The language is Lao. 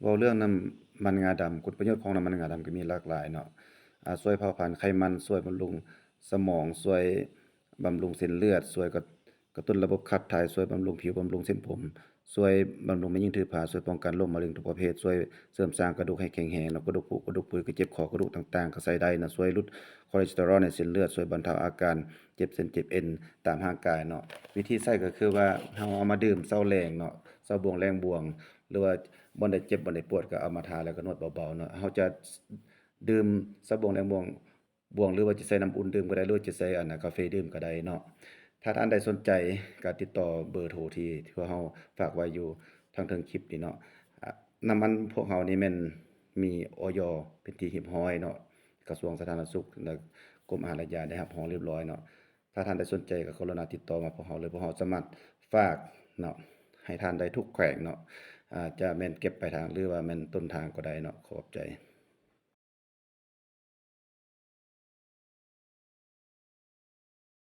ເວົ້າເລື່ອງນ້ຳມັນງາດຳ, ຄຸນປະໂຫຍດຂອງນ້ຳມັນງາດຳກໍມີຫຼາກຫຼາຍເນາະ. ອາ, ຊ່ວຍເຜົາຜະລາຍໄຂມັນ, ຊ່ວຍບຳລຸງສະໝອງ, ຊ່ວຍບຳລຸງເສັ້ນເລືອດ, ຊ່ວຍກະ, ກະຕຸ້ນລະບົບຂັບຖ່າຍ, ຊ່ວຍບຳລຸງຜິວ, ບຳລຸງເສັ້ນຜົມ, ຊ່ວຍບຳລຸງແມ່ຍິງຖືພາ, ຊ່ວຍປ້ອງກັນໂລກມະເຮັງທຸກປະເພດ, ຊ່ວຍເສີມສ້າງກະດູກໃຫ້ແຂງແຮງເນາະ, ກະດູກຜຸ, ກະດູກປຸຍ, ກະເຈັບຂໍ້, ກະດູກຕ່າງໆ ກໍໃຊ້ໄດ້ເນາະ, ຊ່ວຍຫຼຸດຄອເລສເຕີຣອນໃນເສັ້ນເລືອດ, ຊ່ວຍບັນເທົາອາການເຈັບເສັ້ນເຈັບເອັນຕາມຮ່າງກາຍເນາະ. ວິທີໃຊ້ກໍຄືວ່າເຮົາເອົາມາດື່ມເຊົ້າແລງເນາະ, ເຊົ້າບ່ວງແລງບ່ວງ ຫຼືວ່າບ່ອນໃດເຈັບບ່ອນໃດປວດກໍເອົາມາທາ ແລ້ວກໍນວດເບົາໆເນາະ. ເຮົາຈະດື່ມເຊົ້າບ່ວງແລງບ່ວງ ບ່ວງ ຫຼືວ່າຈະໃສ່ນ້ຳອຸ່ນດື່ມກໍໄດ້ ຫຼືວ່າຈະໃສ່ອັນນາ ກາເຟດື່ມກໍໄດ້ເນາະ. ຖ້າທ່ານໃດສົນໃຈກໍຕິດຕໍ່ເບີໂທທີ່ ທີ່ພວກເຮົາຝາກໄວ້ຢູ່ທາງເທິງຄລິບນີ້ເນາະ. ອາ, ນ້ຳມັນພວກເຮົານີ້ແມ່ນມີ ອອຍ ເປັນທີ່ຮຽບຮ້ອຍເນາະ, ກະຊວງສາທາລະນະສຸກ ແລະ ກົມອາຫານ ແລະ ຢາໄດ້ຮັບຮອງຮຽບຮ້ອຍເນາະ. ຖ້າທ່ານໃດສົນໃຈກໍກະລຸນາຕິດຕໍ່ມາພວກເຮົາເລີຍ, ພວກເຮົາສາມາດຝາກເນາະ ໃຫ້ທ່ານໄດ້ທຸກແຂວງເນາະ, ອາ, ຈະແມ່ນເກັບປາຍທາງ ຫຼືວ່າແມ່ນຕົ້ນທາງກໍໄດ້ເນາະ. ຂອບໃຈ.